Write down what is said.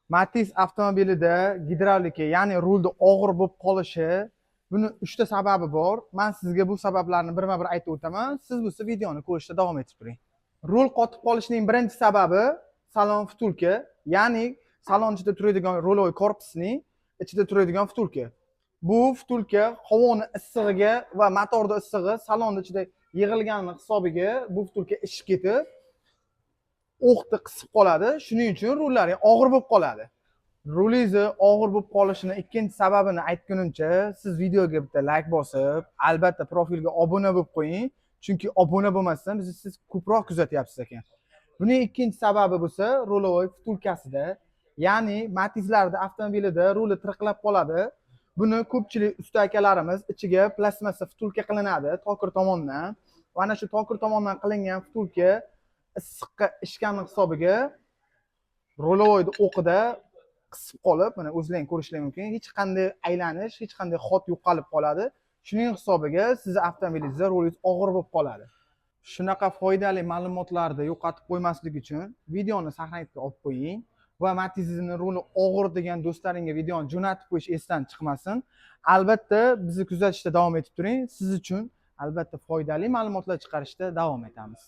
Matiz avtomobilida gidravlika, ya'ni rulda og'ir bo'lib qolishi, buni uchta sababi bor. Man sizga bu sabablarni birma-bir aytib o'taman. Siz bo'lsa videoni ko'rishda davom etib turing. Rul qotib qolishining birinchi sababi salon втулка, ya'ni salon ichida turadigan рулевой korpusning ichida turadigan втулка. Bu втулка havoni issig'iga va motorni issig'i salonni ichida yig'ilgani hisobiga bu втулка ishib ketib, o'qni qisib qoladi. Shuning uchun rullari og'ir bo'lib qoladi. Rulingizni og'ir bo'lib qolishini ikkinchi sababini aytgunimcha, siz videoga bitta layk bosib, albatta profilga obuna bo'lib qo'ying, chunki obuna bo'lmasdan bizni siz ko'proq kuzatyapsiz ekan. Buning ikkinchi sababi bo'lsa рулевой втулка sida, ya'ni Matizlarda avtomobilida ruli tirqilab qoladi. Buni ko'pchilik usta akalarimiz ichiga plastmassa втулка qilinadi tokir tomondan va ana shu tokir tomondan qilingan втулка issiqqa ishgani hisobiga рулевой ni o'qida qisib qolib, mana o'zlaring ko'rishlaring mumkin, hech qanday aylanish, hech qanday ход yo'qolib qoladi. Shuning hisobiga sizni avtomobilingizda rulingiz og'ir bo'lib qoladi. Shunaqa foydali ma'lumotlarni yo'qotib qo'ymaslik uchun videoni сохранить ga olib qo'ying va Matizni ruli og'ir degan do'stlaringga videoni jo'natib qo'yish esdan chiqmasin. Albatta bizni kuzatishda davom etib turing. Siz uchun albatta foydali ma'lumotlar chiqarishda davom etamiz.